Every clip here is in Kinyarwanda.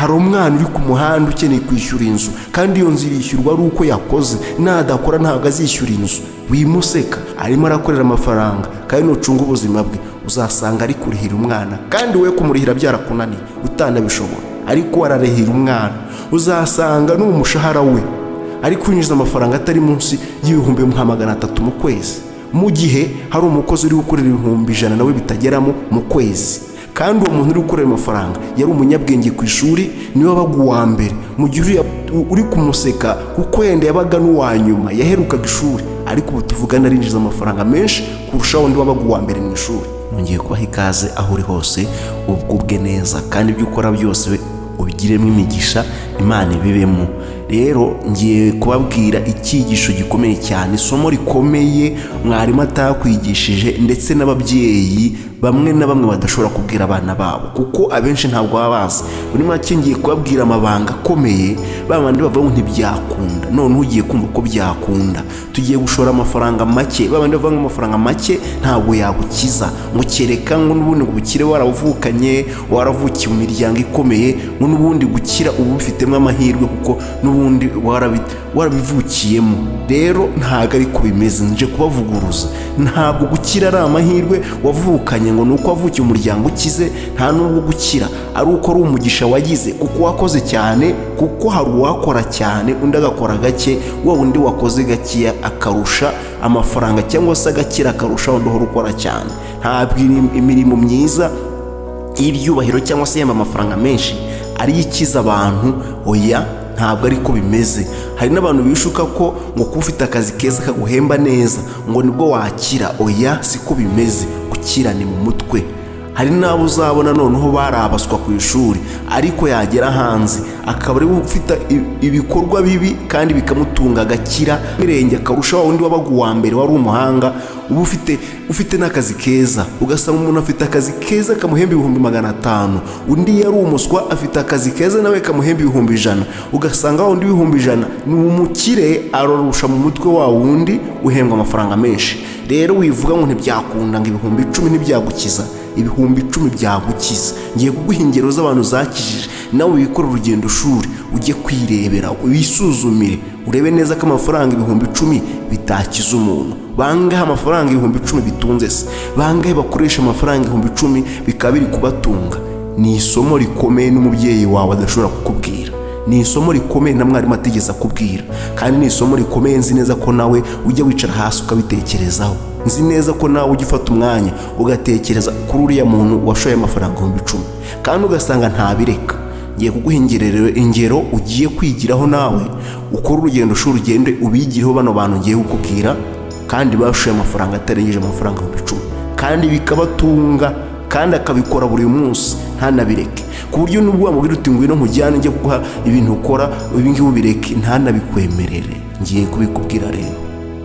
Hari umwana uri ku muhanda ukeneye kwishyura inzu, kandi iyo nzu irishyurwa ari uko yakoze. Nadakora ntabwo azishyura inzu. Wimuseka, arimo arakorera amafaranga, kandi nucunga ubuzima bwe uzasanga ari kurihira umwana, kandi we kumurihira byarakunaniye, utanabishobora, ariko ararihira umwana. Uzasanga no mu mushahara we ari kwinjiza amafaranga atari munsi y'ibihumbi nka 300 mu kwezi, mu gihe hari umukozi uri gukorera 100,000 nawe bitageramo mu kwezi. Kandi uwo muntu uri gukorera amafaranga yari umunyabwenge ku ishuri, niwe wabaga uwa mbere, mu gihe uriya uri kumuseka kuko wenda yabaga n'uwa nyuma, yaherukaga ishuri, ariko ubu tuvugana arinjiza amafaranga menshi kurusha undi wabaga uwa mbere mu ishuri. Nongeye kubaha ikaze aho uri hose, ugubwe neza, kandi ibyo ukora byose ubigiremo imigisha, Imana ibibemo. Rero ngiye kubabwira icyigisho gikomeye cyane, isomo rikomeye mwarimu atakwigishije, ndetse n'ababyeyi bamwe na bamwe badashobora kubwira abana babo, kuko abenshi ntabwo baba bazi. Muri make ngiye kubabwira amabanga akomeye. Ba bandi bavuga ngo ntibyakunda, noneho ugiye kumva ko byakunda. Tugiye gushora amafaranga make. Ba bandi bavuga ngo amafaranga make ntabwo yagukiza, ngo kereka ngo n'ubundi ngo ubukire waravukanye, waravukiye mu miryango ikomeye, ngo n'ubundi gukira uba ubifitemo amahirwe kuko n'ubundi warabivukiyemo. Rero ntabwo ariko bimeze, nje kubavuguruza. Ntabwo gukira ari amahirwe wavukanye, ngo ni uko wavukiye umuryango ukize. Nta nubwo gukira ari uko ari umugisha wagize kuko wakoze cyane, kuko hari uwakora cyane undi agakora gake, wa wundi wakoze gakeya akarusha amafaranga cyangwa se agakira akarusha undi uhora ukora cyane. Ntabwo imirimo myiza y'ibyubahiro cyangwa se yemba amafaranga menshi ariyo ikiza abantu. Oya, ntabwo ariko bimeze. Hari n'abantu bishuka ko ngo kuba ufite akazi keza kaguhemba neza ngo nibwo wakira. Oya, siko bimeze. Gukira ni mu mutwe. Hari n'abo uzabona noneho barabaswa ku ishuri, ariko yagera hanze akaba ari ufite ibikorwa bibi kandi bikamutunga, agakira mirenge akarusha wa wundi wabaga uwa mbere, wari umuhanga, uba ufite n'akazi keza. Ugasanga umuntu afite akazi keza kamuhemba 500,000, undi yari umuswa afite akazi keza nawe kamuhemba 100,000. Ugasanga wa wundi w'100,000 ni umukire, ararusha mu mutwe wa wundi uhembwa amafaranga menshi. Rero wivuga ngo ntibyakunda, ngo 10,000 ntibyagukiza. 10,000 byagukiza. Ngiye kuguha ingero z'abantu zakijije, nawe wikore urugendo shuri, ujye kwirebera, wisuzumire, urebe neza ko amafaranga 10,000 bitakiza umuntu. Bangahe amafaranga 10,000 bitunze se? Bangahe bakoresha amafaranga 10,000 bikaba biri kubatunga? Ni isomo rikomeye n'umubyeyi wawe adashobora kukubwira, ni isomo rikomeye na mwarimu atigeze akubwira, kandi ni isomo rikomeye nzi neza ko nawe ujya wicara hasi ukabitekerezaho. Nzi neza ko nawe ujya ufata umwanya ugatekereza kuri uriya muntu washoye amafaranga 10,000 kandi ugasanga ntabireka. Ngiye kuguha ingero ugiye kwigiraho, nawe ukore urugendo shuri, ugende ubigireho bano bantu ngiye kukubwira, kandi bashoye amafaranga atarengeje amafaranga 10,000 kandi bikabatunga, kandi akabikora buri munsi ntanabireke, ku buryo nubwo wamubwira uti "Ngwino nkujyane njye kuguha ibintu ukora, ibi ngibi ubireke", ntanabikwemerere. Ngiye kubikubwira rero.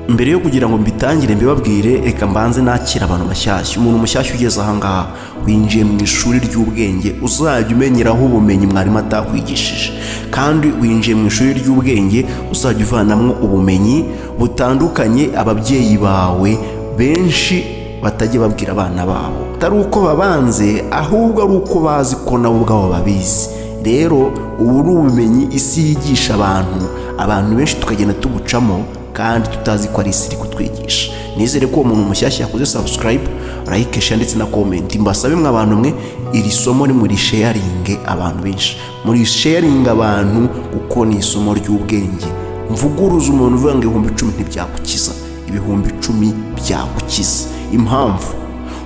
Mbere yo kugira ngo mbitangire mbibabwire, reka mbanze nakira abantu bashyashya. Umuntu mushyashya ugeze ahangaha, winjiye mu ishuri ry'ubwenge uzajya umenyeraho ubumenyi mwarimu atakwigishije, kandi winjiye mu ishuri ry'ubwenge uzajya uvanamo ubumenyi butandukanye ababyeyi bawe benshi batajya babwira abana babo, atari uko babanze, ahubwo ari uko bazi ko nabo ubwabo babizi. Rero ubu ni ubumenyi isi yigisha abantu, abantu benshi tukagenda tubucamo kandi tutazi ko ari isi iri kutwigisha. Nizere ko uwo muntu mushyashya yakoze subscribe, like, share ndetse na comment. Mbasabe mwe abantu mwe, iri somo murisharinge abantu benshi, murisharinge abantu, kuko ni isomo ry'ubwenge. Mvuguruza umuntu uvuga ngo 10,000 ntibyagukiza. 10,000 byagukiza. Impamvu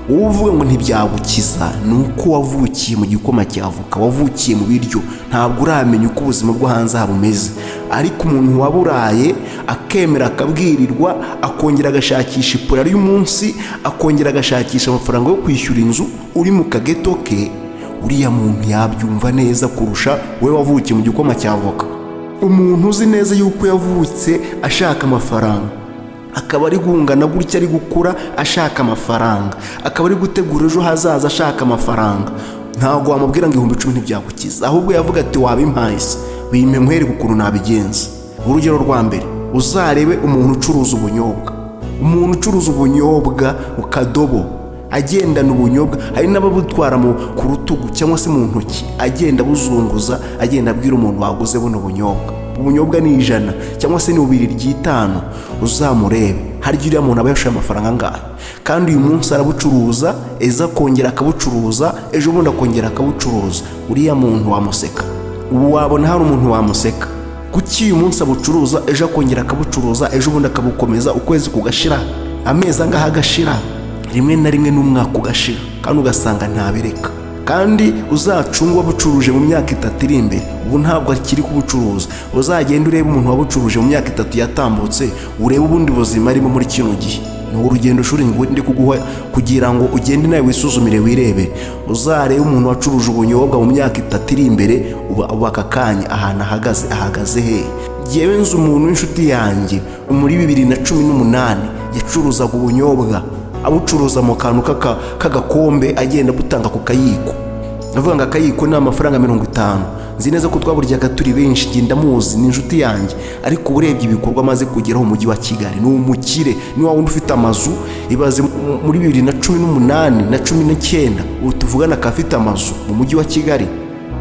wowe uvuga ngo ntibyagukiza ni uko wavukiye mu gikoma cy'avoka, wavukiye mu biryo, ntabwo uramenya uko ubuzima bwo hanze aha bumeze. Ariko umuntu waburaye, akemera akabwirirwa, akongera agashakisha ipura y'umunsi, akongera agashakisha amafaranga yo kwishyura inzu, uri mu kageto ke, uriya muntu yabyumva neza kurusha wowe wavukiye mu gikoma cy'avoka. Umuntu uzi neza yuko yavutse ashaka amafaranga, akaba ari guhungana gutya, ari gukura ashaka amafaranga, akaba ari gutegura ejo hazaza ashaka amafaranga, ntabwo wamubwira ngo 10,000 ntibyagukiza. Ahubwo yavuga ati "Wabimpaye se, bimpe nkwereke ukuntu nabigenza." Urugero rwa mbere, uzarebe umuntu ucuruza ubunyobwa. Umuntu ucuruza ubunyobwa mu kadobo. Agendana ubunyobwa, hari n'ababutwara ku rutugu cyangwa se mu ntoki, agenda abuzunguza, agenda abwira umuntu waguze buno bunyobwa. Ubunyobwa ni 100 cyangwa se ni bubiri ry'itanu. Uzamurebe harya uriya muntu aba yashoye amafaranga angahe? Kandi uyu munsi arabucuruza, ejo akongera akabucuruza, ejo bundi akongera akabucuruza. Uriya muntu wamuseka? Ubu wabona hari umuntu wamuseka? Kuki uyu munsi abucuruza, ejo akongera akabucuruza, ejo bundi akabukomeza, ukwezi kugashira, amezi angahe agashira, rimwe na rimwe n'umwaka ugashira, kandi ugasanga ntabireka? Kandi uzacunge wabucuruje mu myaka 3 iri imbere, ubu ntabwo akiri kubucuruza. Uzagenda urebe umuntu wabucuruje mu myaka 3 yatambutse, urebe ubundi buzima arimo muri kino gihe. Ni urugendo shuri ndi kuguha kugira ngo ugende nawe wisuzumire, wirebere. Uzarebe umuntu wacuruje ubunyobwa mu myaka 3 iri imbere, ubu aka kanya ahantu ahagaze, ahagaze hehe? Ngewe nzi umuntu w'inshuti yanjye, muri 2018 yacuruzaga ubunyobwa, abucuruza mu kantu k'agakombe, agenda abutanga ku kayiko. Ndavuga ngo akayiko ni amafaranga 50. Nzi neza ko twaburyaga turi benshi. Ngenda muzi, ni inshuti yanjye. Ariko urebye ibikorwa amaze kugeraho mu mujyi wa Kigali, ni umukire, ni wa wundi ufite amazu. Ibaze muri 2018 na 19, ubu tuvugana akaba afite amazu mu mujyi wa Kigali,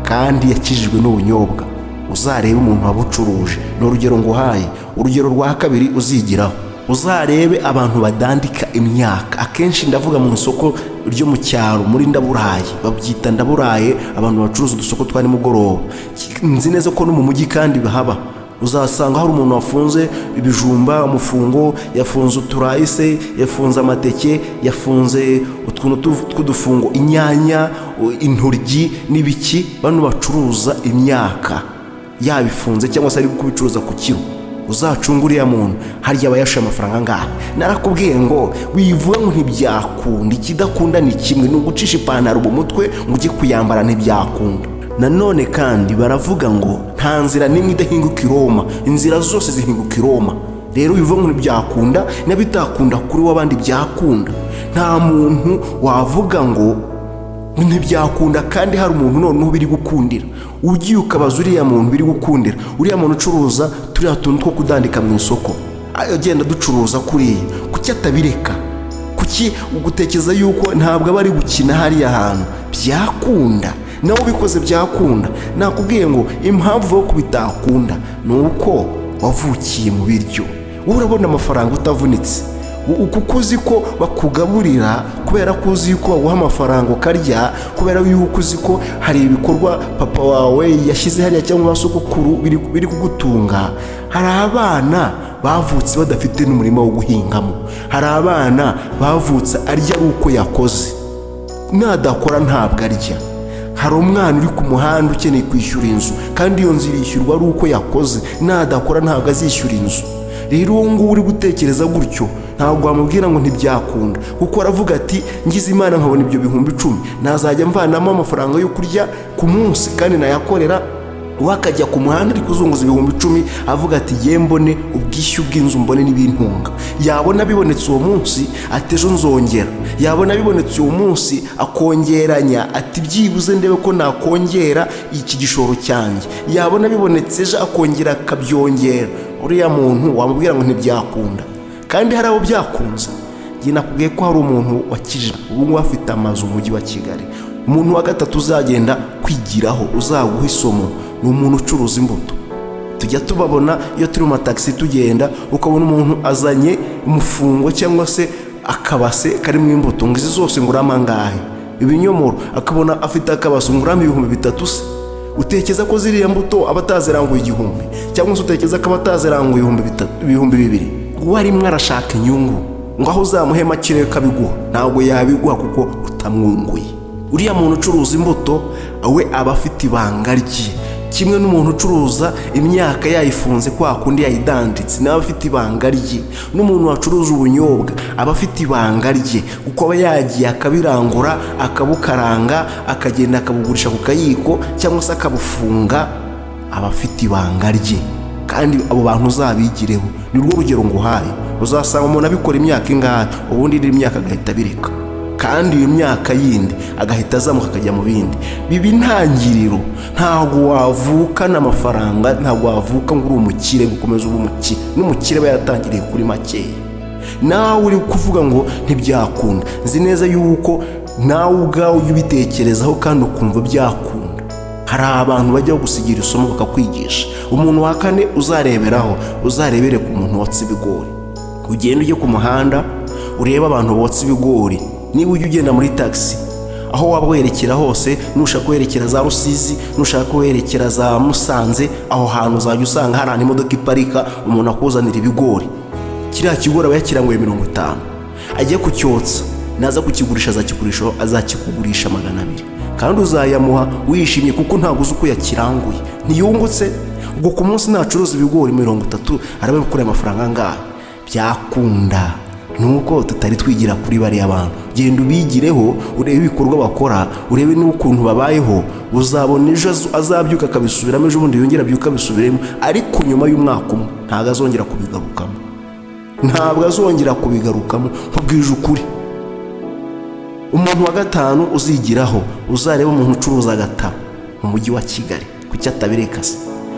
kandi yakijijwe n'ubunyobwa. Uzarebe umuntu wabucuruje. Ni urugero nguhaye. Urugero rwa kabiri uzigiraho, uzarebe abantu badandika imyaka. Akenshi ndavuga mu isoko ryo mu cyaro, muri Ndaburaye, babyita Ndaburaye, abantu bacuruza udusoko twa nimugoroba. Nzi neza ko no mu mujyi kandi bahaba. Uzasanga hari umuntu wafunze ibijumba umufungo, yafunze uturayi se, yafunze amateke, yafunze utuntu tw'udufungo, inyanya, intoryi n'ibiki. Bano bacuruza imyaka yabifunze cyangwa se ari kubicuruza ku kiro. Uzacunga uriya muntu, harya aba yashoye amafaranga angahe? Narakubwiye ngo wivuga ngo ntibyakunda. Ikidakunda ni kimwe, ni ugucisha ipantaro mu mutwe ngo ujye kuyambara, ntibyakunda. Nanone kandi baravuga ngo nta nzira n'imwe idahinguka i Roma, inzira zose zihinguka i Roma. Rero bivuga ngo ntibyakunda, n'abitakunda kuri we abandi byakunda. Nta muntu wavuga ngo ntibyakunda kandi hari umuntu noneho biri gukundira. Ugiye ukabaza uriya muntu biri gukundira, uriya muntu ucuruza turiya tuntu two kudandika mu isoko, agenda ducuruza kuriya, kuki atabireka? Kuki ugutekereza yuko ntabwo aba ari gukina hariya hantu? Byakunda, nawe ubikoze byakunda. Nakubwiye ngo impamvu yo kubitakunda ni uko wavukiye mu biryo. Wowe urabona amafaranga utavunitse, kuko uzi ko bakugaburira, kubera ko uzi ko baguha amafaranga ukarya, kubera yuko uzi ko hari ibikorwa papa wawe yashyize hariya cyangwa sogokuru biri kugutunga. Hari abana bavutse badafite n'umurima wo guhingamo. Hari abana bavutse arya ari uko yakoze, nadakora ntabwo arya. Hari umwana uri ku muhanda ukeneye kwishyura inzu, kandi iyo nzu irishyurwa ari uko yakoze, nadakora ntabwo azishyura inzu. Rero uwo nguwo uri gutekereza gutyo, ntabwo wamubwira ngo ntibyakunda, kuko aravuga ati: "Ngize Imana nkabona ibyo 10,000, nazajya mvanamo amafaranga yo kurya ku munsi kandi nayakorera." We akajya ku muhanda ari kuzunguza 10,000, avuga ati: "Ye mbone ubwishyu bw'inzu, mbone n'ibintunga." Yabona bibonetse uwo munsi, ati: "Ejo nzongera." Yabona bibonetse uwo munsi, akongeranya, ati: "Byibuze ndebe ko nakongera iki gishoro cyanjye." Yabona bibonetse ejo, akongera akabyongera. Uriya muntu wamubwira ngo ntibyakunda kandi hari abo byakunze? Njye nakubwiye ko hari umuntu wakijijwe, ubu ngubu afite amazu mu mujyi wa Kigali. Umuntu wa gatatu uzagenda kwigiraho, uzaguha isomo, ni umuntu ucuruza imbuto. Tujya tubabona iyo turi mu matagisi tugenda, ukabona umuntu azanye umufungo cyangwa se akabase karimo imbuto, ngo: "Izi zose nguramo angahe?" Ibinyomoro, akabona afite akabase, nguramo 3000 se. Utekereza ko ziriya mbuto aba ataziranguye 1000, cyangwa se utekereza ko aba ataziranguye 3000, 2000? Uwo arimo arashaka inyungu, ngo aho uzamuhe make kabiguha, ntabwo yabiguha kuko utamwunguye. Uriya muntu ucuruza imbuto we aba afite ibanga rye, kimwe n'umuntu ucuruza imyaka yayifunze kwa kundi yayidanditse, nawe afite ibanga rye, n'umuntu wacuruza ubunyobwa aba afite ibanga rye, kuko aba yagiye akabirangura, akabukaranga, akagenda akabugurisha ku kayiko cyangwa se akabufunga. Aba afite ibanga rye, kandi abo bantu uzabigireho. Ni rwo rugero nguhaye. Uzasanga umuntu abikora imyaka ingahe, ubundi indi myaka agahita abireka, kandi iyo myaka yindi agahita azamuka akajya mu bindi. Biba intangiriro. Ntabwo wavukana amafaranga, ntabwo wavuka ngo uri umukire ngo ukomeze ube umukire. N'umukire aba yaratangiriye kuri makeya. Nawe uri kuvuga ngo ntibyakunda, nzi neza yuko nawe ubwawe ujya ubitekerezaho kandi ukumva byakunda. Hari abantu bajya gusigira isomo, bakakwigisha. Umuntu wa kane uzareberaho, uzarebere ku muntu wotsa ibigori. Ugenda ujye ku muhanda, urebe abantu botsa ibigori. Niba ujya ugenda muri tagisi, aho waba werekera hose, nushaka werekera za Rusizi, nushaka werekera za Musanze, aho hantu uzajya usanga hari ahantu imodoka iparika, umuntu akuzanira ibigori. Kiriya kigori aba yakiranguye 50, agiye kucyotsa. Naza kukigurisha, azakigurisha, azakikugurisha 200, kandi uzayamuha wishimye kuko ntabwo uzi uko yakiranguye. Ntiyungutse? Ubwo ku munsi nacuruza ibigori 30, araba gukorera amafaranga angahe? Byakunda, nuko tutari twigira kuri bariya bantu. Genda ubigireho, urebe ibikorwa bakora, urebe n'ukuntu babayeho. Uzabona ejo azabyuka akabisubiramo, ejo bundi yongera abyuka abisubiremo, ariko nyuma y'umwaka umwe ntabwo azongera kubigarukamo, ntabwo azongera kubigarukamo, nkubwije ukuri. Umuntu wa gatanu uzigiraho, uzareba umuntu ucuruza agataro mu mujyi wa Kigali. Kuki atabireka se?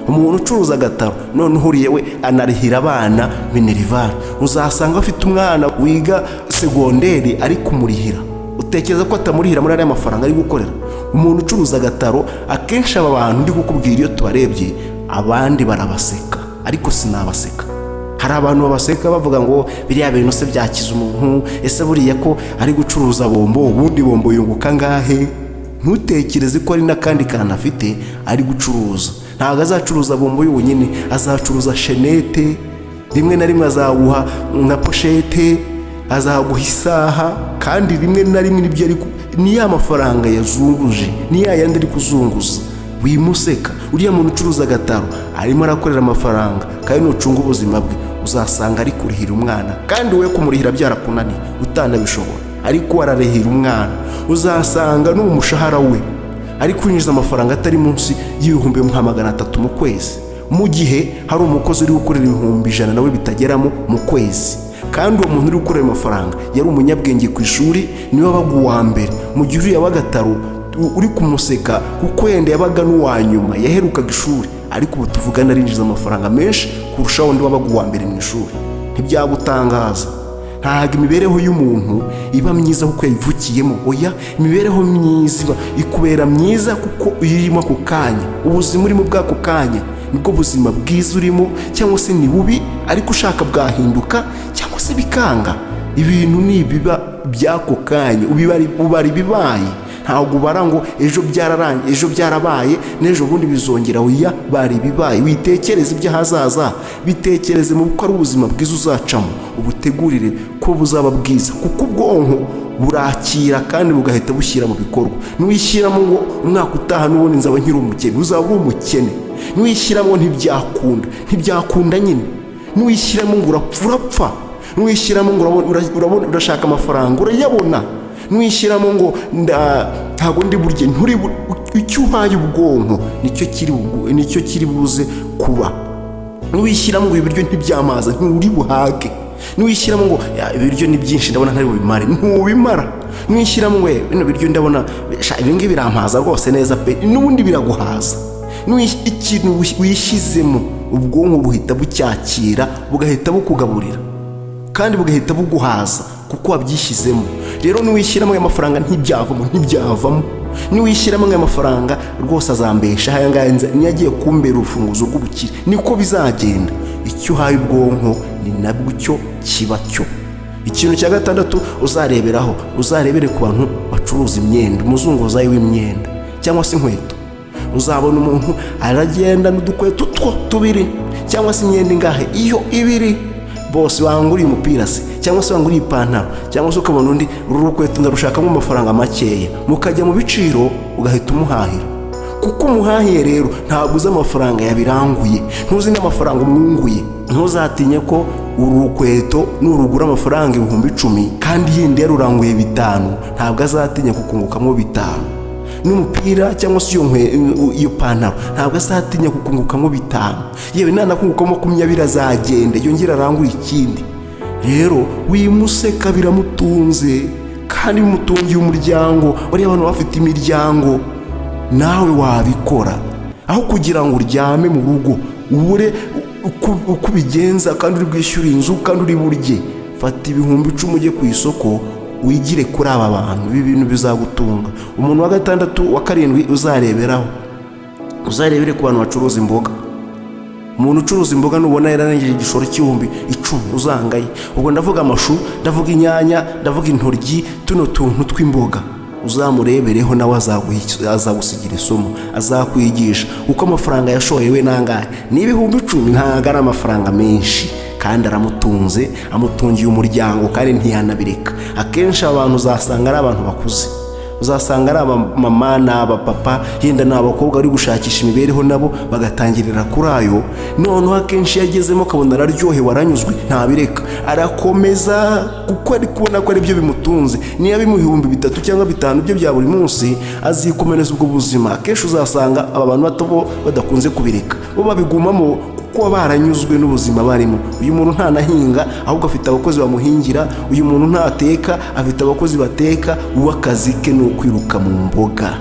Umuntu ucuruza agataro, noneho uriye we anarihira abana minerval. Uzasanga afite umwana wiga segonderi ari kumurihira. Utekereza ko atamurihira muri ariya mafaranga ari gukorera? Umuntu ucuruza agataro, akenshi aba bantu ndi kukubwira, iyo tubarebye abandi barabaseka, ariko sinabaseka. Hari abantu babaseka bavuga ngo biriya bintu se byakiza umuntu? Ese buriya ko ari gucuruza bombo, ubundi bombo yunguka angahe? Ntutekereze ko hari n'akandi kantu afite ari gucuruza. Ntabwo azacuruza bombo yonyine, azacuruza chaînette, rimwe na rimwe azaguha na pochette, azaguha isaha, kandi rimwe na rimwe nibyo ari ni ya mafaranga yazunguje, ni ya yandi ari kuzunguza. Wimuseka, uriya muntu ucuruza agataro arimo arakorera amafaranga, kandi nucunga ubuzima bwe uzasanga ari kurihira umwana, kandi we kumurihira byarakunaniye, utanabishobora, ariko ararihira umwana. Uzasanga no mu mushahara we ari kwinjiza amafaranga atari munsi y'ibihumbi nka 300 mu kwezi, mu gihe hari umukozi uri gukorera 100,000 nawe bitageramo mu kwezi. Kandi uwo muntu uri gukorera amafaranga yari umunyabwenge ku ishuri, niwe wabaga uwa mbere, mu gihe uriya w'agataro uri kumuseka kuko yenda yabaga n'uwa nyuma, yaherukaga ishuri, ariko ubu tuvugana arinjiza amafaranga menshi kurusha wundi wabaga uwa mbere mu ishuri. Ntibyagutangaza. Ntabwo imibereho y'umuntu iba myiza kuko yayivukiyemo, oya. Imibereho myiza iba ikubera myiza kuko uyirimo ako kanya. Ubuzima urimo bw'ako kanya nibwo buzima bwiza urimo, cyangwa se ni bubi, ariko ushaka bwahinduka cyangwa se bikanga. Ibintu ni ibiba by'ako kanya, ubara ibibaye, ntabwo ubara ngo ejo byararangiye, ejo byarabaye, n'ejo bundi bizongera. Oya, bari ibibaye. Witekereze iby'ahazaza, bitekereze mu ko ari ubuzima bwiza uzacamo, ubutegurire ko buzaba bwiza, kuko ubwonko burakira kandi bugahita bushyira mu bikorwa. Nuwishyiramo ngo umwaka utaha n'ubundi nzaba nkiri umukene, uzaba uri umukene. Nuwishyiramo ntibyakunda, ntibyakunda nyine. Nuwishyiramo ngo urapfa, urapfa. Nuwishyiramo ngo urabona urashaka amafaranga, urayabona. Nuwishyiramo ngo ntabwo ndi burye, nturi. Icyo uhaye ubwonko nicyo kiri buze kuba. Nuwishyiramo ngo ibiryo ntibyamaza, nturi buhage. Nuwishyiramo ngo ibiryo ni byinshi, ndabona ntari bubimare, ntubimara. Nuwishyiramo ngo bino biryo ndabona ibi ngibi birampaza rwose neza pe, n'ubundi biraguhaza. Ikintu wishyizemo, ubwonko buhita bucyakira, bugahita bukugaburira kandi bugahita buguhaza kuko wabyishyizemo. Rero nuwishyiramo aya mafaranga ntibyavamo, ntibyavamo. Niwishyiramo aya mafaranga rwose azambesha, aya ngaya niyo agiye kumbera urufunguzo rw'ubukire, niko bizagenda. Icyo uhaye ubwonko ni nabwo cyo kiba cyo. Ikintu cya gatandatu uzareberaho, uzarebere ku bantu bacuruza imyenda, umuzunguzayi w'imyenda cyangwa se inkweto. Uzabona umuntu aragenda n'udukweto two tubiri cyangwa se imyenda ingahe, iyo ibiri bose, wanguriye umupira se, cyangwa se wanguriye ipantaro, cyangwa se ukabona undi, uru rukweto ndarushakamo amafaranga makeya, mukajya mu biciro, ugahita umuhahira. Kuko umuhahiye rero, ntabwo uzi amafaranga yabiranguye, ntuzi n'amafaranga umwunguye. Ntuzatinye ko uru rukweto nurugura amafaranga 10,000 kandi yindi yaruranguye 5, ntabwo azatinya kukungukamo 5. N'umupira cyangwa se iyo pantaro, ntabwo azatinya kukungukamo 5, yewe nanakungukamo 20, azagenda yongera arangure ikindi. Rero wimuseka, biramutunze kandi bimutungiye umuryango. Bariya bantu bafite imiryango, nawe wabikora. Aho kugira ngo uryame mu rugo ubure uko ubigenza, kandi uri bwishyure inzu, kandi uri burye, Fata 10,000 ujye ku isoko, wigire kuri aba bantu, ibi bintu bizagutunga. Umuntu wa gatandatu, wa karindwi uzareberaho, uzarebere ku bantu bacuruza imboga. Umuntu ucuruza imboga nubona yararengeje igishoro cy'10,000, uzangaye. Ubwo ndavuga amashu, ndavuga inyanya, ndavuga intoryi, tuno tuntu tw'imboga. Uzamurebereho, nawe azagusigira isomo, azakwigisha kuko amafaranga yashoye we nangahe? Ni 10,000, ntabwo ari amafaranga menshi, kandi aramutunze, amutungiye umuryango, kandi ntiyanabireka. Akenshi abantu uzasanga ari abantu bakuze, uzasanga ari abamama n'abapapa, yenda ni abakobwa bari gushakisha imibereho, nabo bagatangirira kuri ayo. Noneho akenshi iyo agezemo akabona araryohewe, aranyuzwe, ntabireka, arakomeza, kuko ari kubona ko ari byo bimutunze. Niba bimuha 3,000 cyangwa 5,000 bye bya buri munsi, azikomereza ubwo buzima. Akenshi uzasanga aba bantu bato bo badakunze kubireka, bo babigumamo kuko baranyuzwe n'ubuzima barimo. Uyu muntu ntanahinga, ahubwo afite abakozi bamuhingira. Uyu muntu ntateka, afite abakozi bateka. Uwo akazi ke ni ukwiruka mu mboga,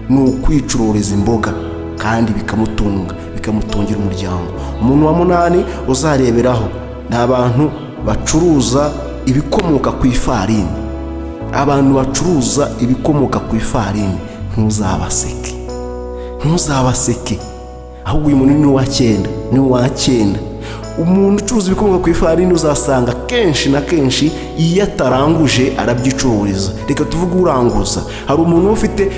ni ukwicururiza imboga, kandi bikamutunga, bikamutungira umuryango. Umuntu wa munani uzareberaho ni abantu bacuruza ibikomoka ku ifarini. Abantu bacuruza ibikomoka ku ifarini, ntuzabaseke, ntuzabaseke. Ahubwo uyu muntu ni uwa cyenda, ni uwa cyenda. Umuntu ucuruza ibikomoka ku ifarini uzasanga kenshi na kenshi iyo ataranguje arabyicururiza. Reka tuvuge uranguza. Hari umuntu uba ufite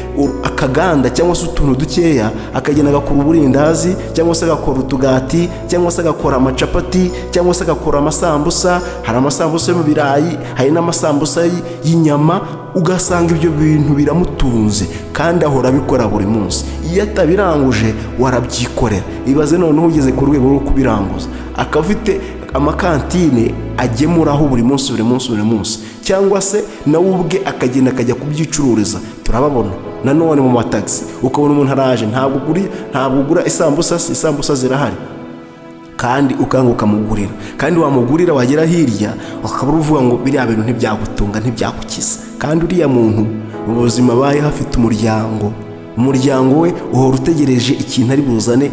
akaganda cyangwa se utuntu dukeya, akagenda agakora uburindazi, cyangwa se agakora utugati, cyangwa se agakora amacapati, cyangwa se agakora amasambusa. Hari amasambusa yo mu birayi, hari n'amasambusa y'inyama. Ugasanga ibyo bintu biramutunze, kandi ahora abikora buri munsi. Iyo atabiranguje warabyikorera. Ibaze noneho ugeze ku rwego rwo kubiranguza, akaba afite amakantine agemuraho buri munsi, buri munsi, buri munsi, cyangwa se nawe ubwe akagenda akajya kubyicururiza. Turababona nanone mu matagisi, ukabona umuntu araje, ntabwo ugura isambusa se? Isambusa zirahari, kandi ukanga ukamugurira, kandi wamugurira wagera hirya ukaba uvuga ngo biriya bintu ntibyagutunga, ntibyagukiza. Kandi uriya muntu mu buzima abayeho afite umuryango, umuryango we uhora utegereje ikintu ari buzane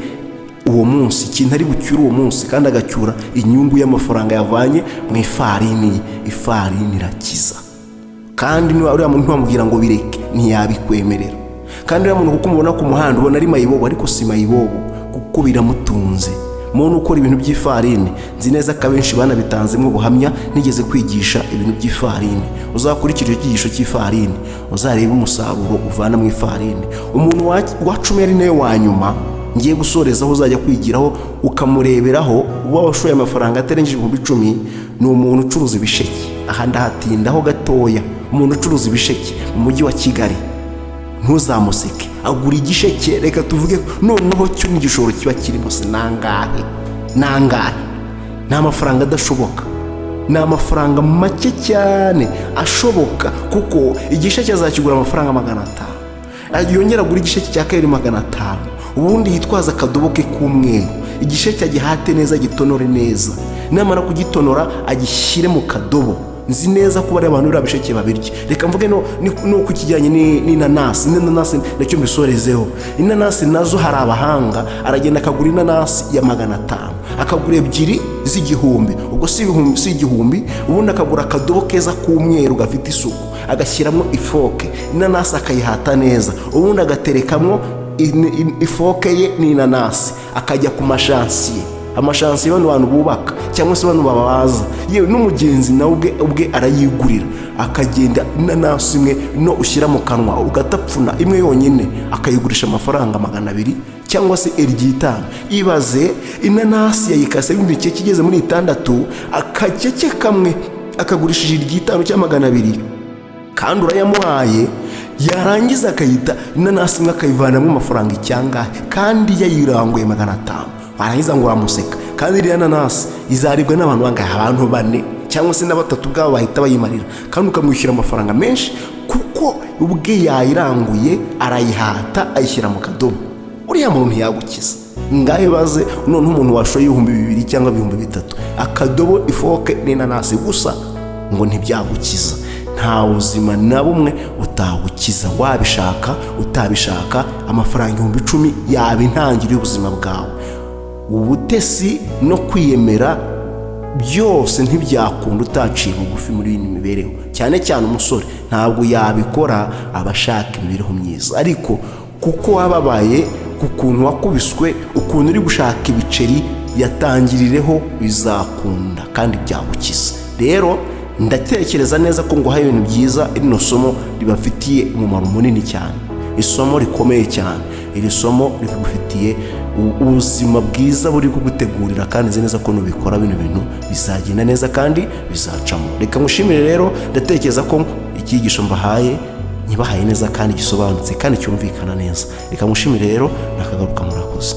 uwo munsi, ikintu ari bucyure uwo munsi, kandi agacyura inyungu y'amafaranga yavanye mu ifarini ye. Ifarini irakiza, kandi niba uriya muntu ntiwamubwira ngo bireke, ntiyabikwemerera. Kandi uriya muntu, kuko umubona ku muhanda ubona ari mayibobo, ariko si mayibobo, kuko biramutunze. Umuntu ukora ibintu by'ifarini, nzi neza ko abenshi banabitanzemo ubuhamya. Nigeze kwigisha ibintu by'ifarini, uzakurikira icyo cyigisho cy'ifarini, uzarebe umusaruro uvana mu ifarini. Umuntu wa 10, ari nawe wa nyuma ngiye gusorezaho, uzajya kwigiraho ukamureberaho, uba washoye amafaranga atarengeje 10,000, ni umuntu ucuruza ibisheke. Aha ndahatindaho gatoya. Umuntu ucuruza ibisheke mu mujyi wa Kigali, ntuzamuseke. Agura igisheke, reka tuvuge noneho cyo n'igishoro kiba kirimo se nangahe? Nangahe? Ni amafaranga adashoboka, ni amafaranga make cyane ashoboka, kuko igisheke azakigura amafaranga 500, yongera agura igisheke cya kabiri 500, ubundi yitwaza akadobo ke k'umweru, igisheke agihate neza, gitonore neza. Namara kugitonora agishyire mu kadobo. Nzi neza ko bariya abantu biriya bisheke babirya. Reka mvuge no ku kijyanye n'inanasi. Inanasi nacyo mbisorezeho. Inanasi nazo hari abahanga. Aragenda akagura inanasi ya 500, akagura ebyiri z'igihumbi, ubwo si ibihumbi, si igihumbi. Ubundi akagura akadobo keza k'umweru gafite isuku, agashyiramo ifoke, inanasi akayihata neza, ubundi agaterekamo ifoke ye n'inanasi, akajya ku mashansiye. Amashansiye, bano bantu bubaka cyangwa se bano babaza, yewe n'umugenzi nawe ubwe arayigurira. Akagenda, inanasi imwe no ushyira mu kanwa ugatapfuna, imwe yonyine, akayigurisha amafaranga 200 cyangwa se 1.5. Ibaze, inanasi yayikase imikeke igeze muri itandatu, akakeke kamwe akagurishije iry'itanu cyangwa 200, kandi urayamuhaye. Yarangiza akayita inanasi imwe akayivanamo amafaranga icyangahe, kandi yayiranguye 500? Warangiza ngo uramuseka. Kandi iriya nanasi izaribwa n'abantu bangahe? Abantu bane cyangwa se na batatu ubwabo bahita bayimarira, kandi ukamwishyura amafaranga menshi, kuko ubwe yayiranguye, arayihata, ayishyira mu kadobo. Uriya muntu ntiyagukiza. Ngahe baze noneho umuntu washoye 2000 cyangwa 3000, akadobo, ifoke n'inanasi gusa, ngo ntibyagukiza? Nta buzima na bumwe utagukiza, wabishaka utabishaka. Amafaranga 10,000 yaba intangiriro y'ubuzima bwawe. Ubutesi no kwiyemera Byose ntibyakunda utaciye bugufi muri iyi mibereho, cyane cyane umusore ntabwo yabikora, aba ashaka imibereho myiza. Ariko kuko wababaye ku kuntu wakubiswe, ukuntu uri gushaka ibiceri, yatangirireho, bizakunda kandi byagukiza. Rero ndatekereza neza ko nguhaye ibintu byiza. Rino somo ribafitiye umumaro munini cyane, isomo rikomeye cyane. Iri somo rigufitiye ubuzima bwiza buri kugutegurira, kandi nzi neza ko nubikora bino bintu bizagenda neza kandi bizacamo. Reka ngushimire rero. Ndatekereza ko icyigisho mbahaye nkibahaye neza kandi gisobanutse kandi cyumvikana neza. Reka ngushimire rero, nakagaruka. Murakoze.